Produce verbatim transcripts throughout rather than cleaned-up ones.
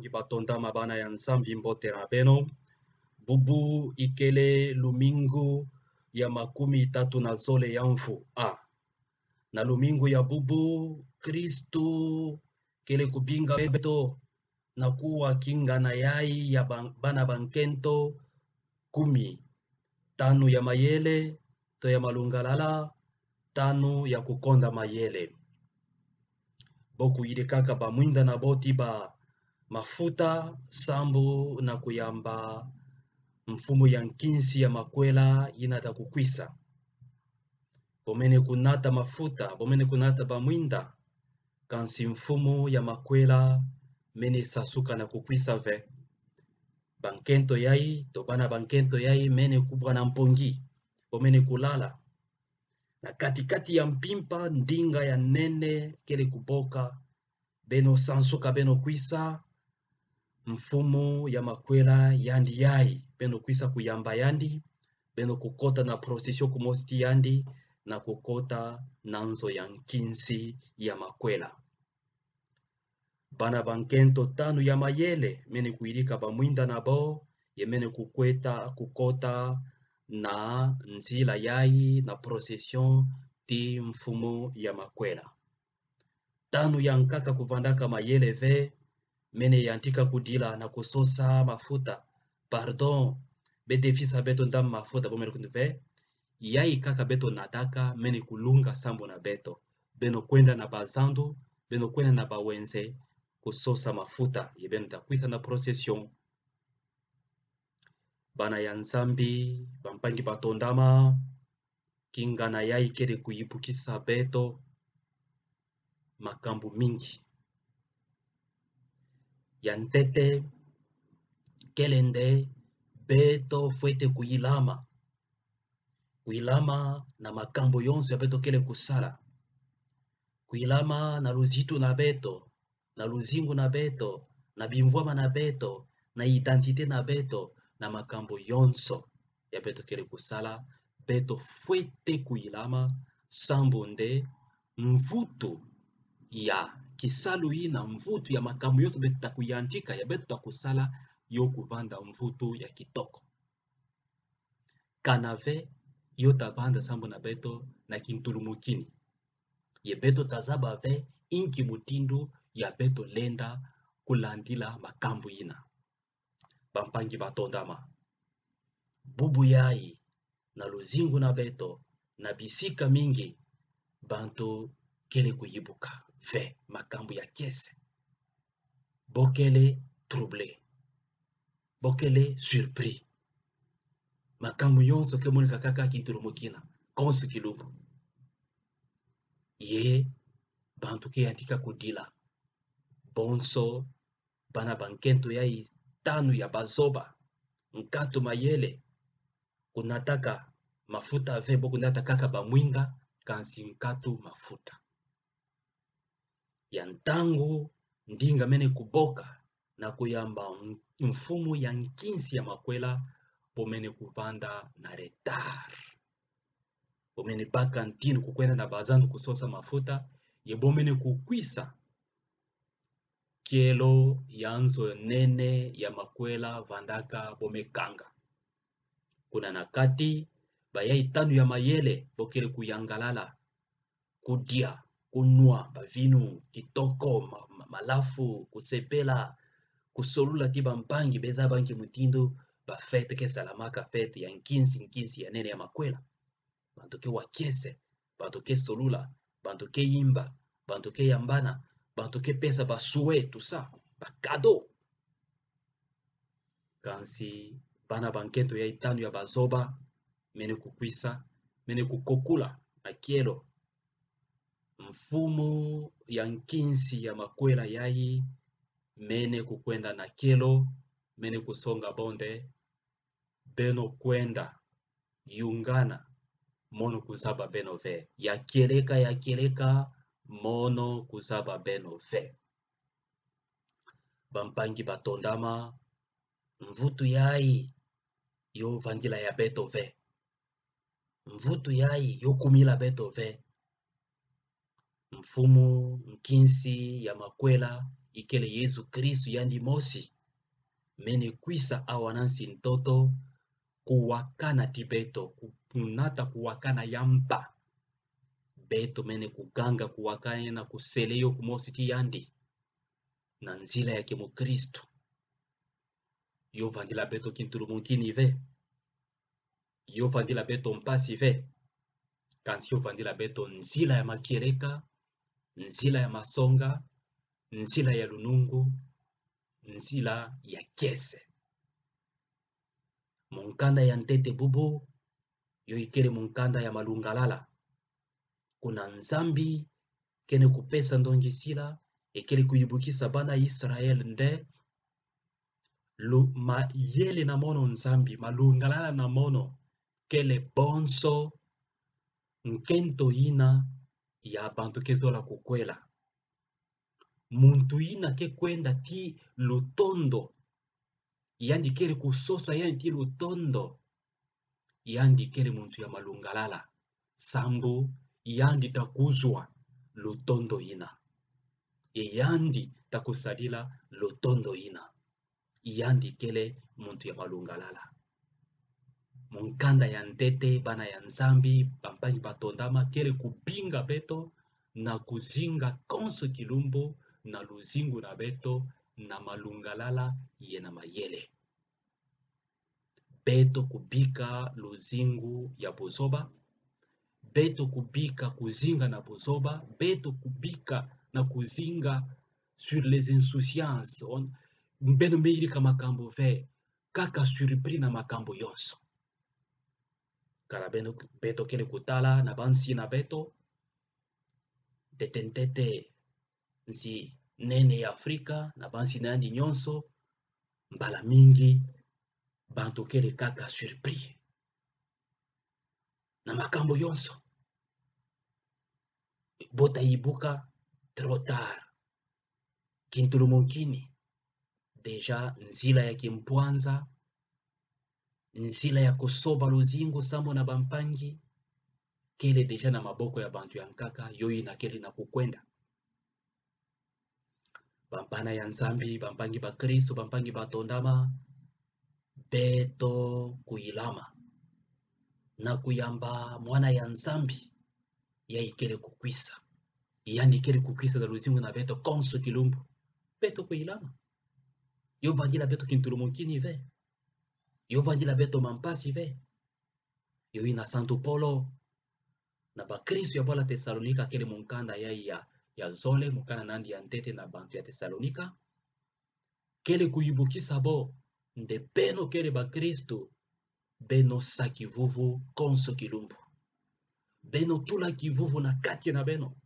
Ngi batonda ma bana ya Nzambi, mbote na beno. Bubu ikele lumingu ya makumi tatu na zole ya mvu A. Na lumingu ya bubu, Kristu kele kubinga beto na kuwa kingana yai ya ban-, bana bankento kumi. Tanu ya mayele, to ya malungalala, tanu ya kukonda mayele. Bo kuyidikaka bamwinda na bo ti bamafuta, sambu na kuyamba mfumu ya nkinsi ya makwela yina ta kukwisa. Bo mene kunata mafuta, bo mene kunata bamwinda, kansi mfumu ya makwela mene sasuka na kukwisa ve. Bankento yai, to bana bankento yai, mene kubwa na mpongi, bo mene kulala. Na kati-kati ya mpimpa, ndinga ya nene kele kuboka: beno sansuka, beno kwisa, mfumu ya makwela yandi yai. Beno kwisa kuyamba yandi, beno kukota na procession kumosi ti yandi, na kukota na nzo ya nkinsi ya makwela. Bana bankento tanu ya mayele mene kuyidika bamwinda na bo, ye mene kukweta, kukota na nzila yai, na procession ti mfumu ya makwela. Tanu ya nkaka kuvandaka mayele ve, mene yantika kudila na kusosa mafuta. Pardon, be defisa beto ndam mafuta, bo mene kundu ve. Yai kaka beto nataka mene kulunga sambu na beto. Beno kwenda na bazandu, beno kwenda na bawenze kusosa mafuta, ye beno ta kwisa na procession. Bana ya Nzambi, bampangi batondama, kingana yai kele kuyibukisa beto makambu mingi. Ya ntete, kele nde beto fwete kuyilama. Kuyilama na makambu yonso ya beto kele kusala. Kuyilama na luzitu na beto, na luzingu na beto, na bimvwama na beto, na identité na beto, na makambu yonso ya beto kele kusala. Beto fwete kuyilama, sambu nde mvutu ya kisalu yina, mvutu ya makambu yonso beto ta kuyantika, ya beto ta kusala, yo kuvanda mvutu ya kitoko. Kana ve yo ta vanda sambu na beto na kintulumukini. Ye beto ta zaba ve inki mutindu ya beto lenda kulandila makambu yina. Bampangi batondama, bubu yai, na luzingu na beto, na bisika mingi, bantu kele kuyibuka ve makambu ya kiese. Bo kele troublé. Bo kele surpris. Makambu yonso ke monika kaka kintulumukina, konso kilumbu. Ye bantu ke yantika kudila. Bonso bana bankento yai tanu ya bazoba, nkatu mayele, kunataka mafuta ve, bo kunata kaka bamwinda, kansi nkatu mafuta. Ya ntangu ndinga mene kuboka na kuyamba m-, mfumu ya nkinsi ya makwela, bo mene kuvanda na retard. Bo mene baka ntinu kukwenda na bazandu kusosa mafuta, ye bo mene kukwisa kielo ya nzo nene ya makwela vandaka bo me kanga. Kuna na kati, bayai tanu ya mayele bo kele kuyangalala, kudia, kunwa bavinu kitoko, ma-, ma-, malafu, kusepela, kusolula ti bampangi, be zaba nki mutindu ba fête ke salamaka, fête ya nkinsi, nkinsi ya nene ya makwela. Bantu ke wa kiese, bantu ke solula, bantu ke yimba, bantu ke yambana, bantu ke pesa ba souhait, tout ça, ba cadeau. Kansi bana bankento yai tanu ya bazoba mene kukwisa, mene kukokula na kielo. Mfumu ya nkinsi ya makwela yai mene kukwenda na kielo, mene kusonga bo nde: beno kwenda, yungana, mono kuzaba beno ve. Ya kieleka, ya kieleka, mono kuzaba beno ve. Bampangi batondama, mvutu yai yo vangila ya beto ve. Mvutu yai yo kumila beto ve. Mfumu nkinsi ya makwela ikele Yesu Kristo yandi mosi. Mene kwisa awa na nsi ntoto, kuwakana ti beto, ku-, kunata kuwakana ya mpa. Beto mene kuganga kuwakana na kusele yo kumosi ti yandi. Na nzila ya kimukristo. Yo vandila beto kintulumukini ve. Yo vandila beto mpasi ve. Kansi yo vandila beto nzila ya makieleka, nzila ya masonga, nzila ya lunungu, nzila ya kiese. Mukanda ya ntete bubu, yo ikele mukanda ya malungalala. Kuna Nzambi kene kupesa ndongisila, ekele kuyibukisa bana Israel nde, lu-, mayele na mono Nzambi, malungalala na mono, kele bonso nkento ina ya bantu ke zola kukwela. Muntu ina ke kwenda ti lutondo, yandi kele kusosa yandi ti lutondo, yandi kele muntu ya malungalala, sambu yandi ta kuzwa lutondo ina. Ye yandi ta kusadila lutondo ina. Yandi kele muntu ya malungalala. Mukanda ya ntete, bana ya Nzambi, bampangi batondama, kele kubinga beto na kuzinga konso kilumbu na luzingu na beto na malungalala ye na mayele. Beto kubika luzingu ya buzoba. Beto kubika kuzinga na buzoba. Beto kubika na kuzinga sur les insouciances. On, beno me yirika makambu ve, kaka surpris na makambu yonso. Kala beno, beto kele kutala na bansi na beto, ntete ntete, nsi nene ya Afrika, na bansi na yandi nyonso, mbala mingi, bantu kele kaka surpris na makambu yonso. Bo ta yibuka trop tard. Kintulumukini. Déjà nzila ya kimpwanza, nzila ya kusoba luzingu sambu na bampangi, kele déjà na maboko ya bantu ya nkaka, yo ina kele na kukwenda. Bambana ya Nzambi, bampangi bakristo, bampangi batondama, beto kuyilama na kuyamba mwana ya Nzambi, ya ikele kukwisa. Yandi kele kukwisa na luzingu na beto konso kilumbu. Beto kuyilama. Yo vandila beto kintulumukini ve. Yo vandila beto mampasi ve. Yo ina Santu Polo na bakristo ya bwala Tesalonika, kele mukanda ya, ya, ya zole, mukanda na yandi ya ntete na bantu ya Tesalonika. Kele kuyibukisa bo nde beno kele bakristo, beno sa kivuvu konso kilumbu. Beno tula kivuvu na kati na beno.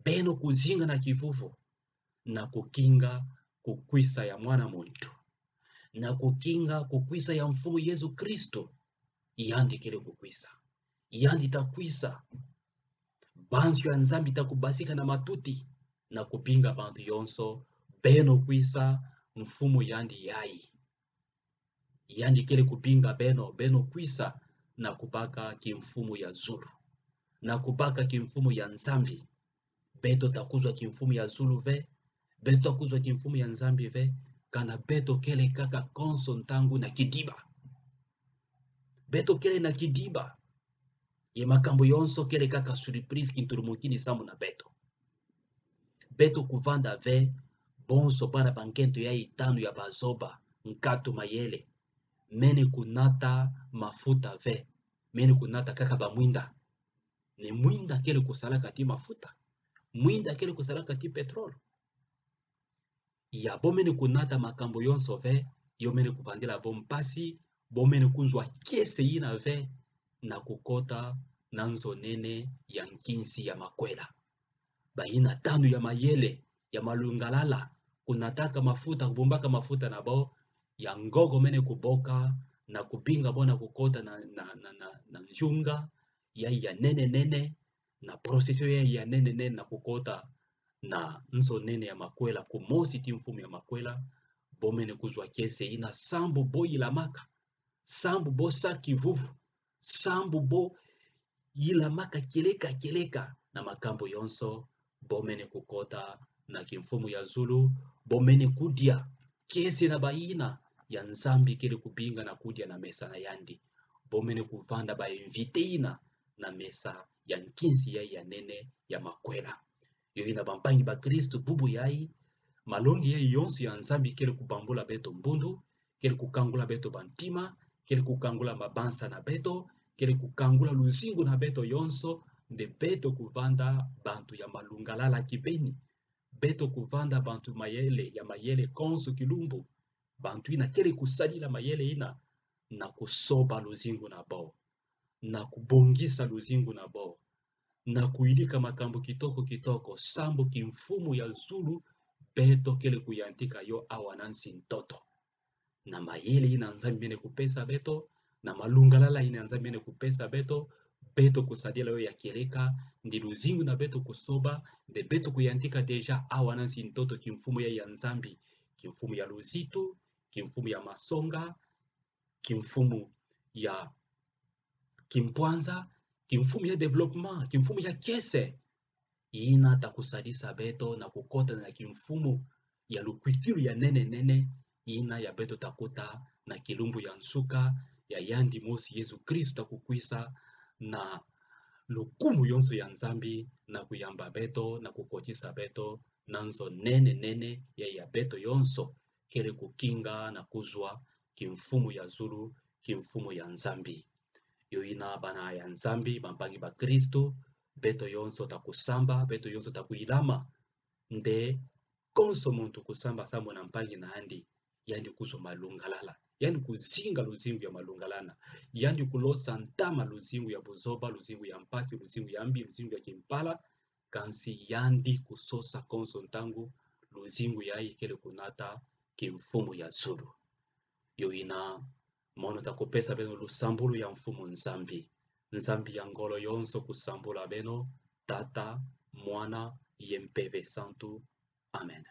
Beno kuzinga na kivuvu na kukinga kukwisa ya mwana muntu, na kukinga kukwisa ya Mfumu Yesu Kristo. Yandi kele kukwisa. Yandi ta kwisa. Banzo ya Nzambi ta kubasika na matuti na kubinga bantu yonso: Beno kwisa, Mfumu yandi yai. Yandi kele kubinga beno, beno kwisa na kubaka kimfumu ya zulu, na kubaka kimfumu ya Nzambi. Beto ta kuzwa kimfumu ya zulu ve, beto ta kuzwa kimfumu ya Nzambi ve, kana beto kele kaka konso ntangu na kidiba. Beto kele na kidiba. Ye makambu yonso kele kaka surprise, kintulumukini samu na beto. Beto kuvanda ve bonso bana ba nkento yai tanu ya bazoba, nkatu, mayele, mene kunata mafuta ve, mene kunata kaka bamwinda. Ne mwinda kele kusalaka ti mafuta. Mwinda kele kusalaka ti pétrole. Ya bo mene kunata makambu yonso ve, yo mene kuvandila bo mpasi, bo mene kuzwa kiese yina ve, na kukota na nzo nene ya nkinsi ya makwela. Bayina tanu ya mayele, ya malungalala, kunataka mafuta, kubumbaka mafuta na bo, ya ngogo mene kuboka, na kubinga bo na kukota na, na, na, na, na nzunga ya, ya nene nene, na procession ya, ya nene nene na kukota na nzo nene ya makwela, kumosi ti mfumu ya makwela. Bo mene kuzwa kiese yina sambu bo yilamaka, sambu bo sa kivuvu, sambu bo yilamaka kieleka kieleka na makambu yonso, bo mene kukota na kimfumu ya zulu, bomene kudia kiese na bayina ya Nzambi kele kubinga na kudia na mesa na yandi. Bomene kuvanda ba invité yina na mesa ya nkinsi yai ya nene ya makwela. Yo yina bampangi bakristu, bubu yai, malongi yai yonso ya Nzambi kele kubambula beto mbundu, kele kukangula beto bantima, kele kukangula mabanza na beto, kele kukangula luzingu na beto yonso, nde beto kuvanda bantu ya malungalala kibeni. Beto kuvanda bantu mayele, ya mayele konso kilumbu. Bantu yina kele kusadila mayele yina na kusoba luzingu na bo, na kubongisa luzingu na bo, na kuyidika makambu kitoko kitoko, sambu kimfumu ya zulu beto kele kuyantika yo awa na nsi ntoto. Na mayele yina Nzambi mene kupesa beto, na malungalala yina Nzambi mene kupesa beto, beto kusadila yo ya kieleka, nde luzingu na beto kusoba, nde beto kuyantika déjà awa na nsi ntoto kimfumu ya, ya Nzambi, kimfumu ya luzitu, kimfumu ya masonga, kimfumu ya kimpwanza, kimfumu ya développement, kimfumu ya kiese. Yina ta kusadisa beto na kukota na kimfumu ya lukwikilu ya nene nene, yina ya beto ta kuta na kilumbu ya nsuka, ya yandi mosi Yezu Kristu ta kukwisa na lukumu yonso ya Nzambi, na kuyamba beto, na kukotisa beto na nzo nene nene ya, ya beto yonso kele kukinga na kuzwa kimfumu ya zulu, kimfumu ya Nzambi. Yo yina bana ya Nzambi, bampangi bakristu, beto yonso ta kusamba, beto yonso ta kuilama, nde konso muntu kusamba sambu na mpangi na yandi, yandi kuzwa malungalala, yandi kuzinga luzingu ya malungalala, yandi kulosa ntama luzingu ya buzoba, luzingu ya mpasi, luzingu ya mbi, luzingu ya kimpala, kansi yandi kusosa konso ntangu luzingu yai kele kunata kimfumu ya zulu. Yo yina mono ta kupesa beno lusambulu ya Mfumu Nzambi. Nzambi ya ngolo yonso kusambula beno, Tata, Mwana, ye Mpeve Santu. Amen.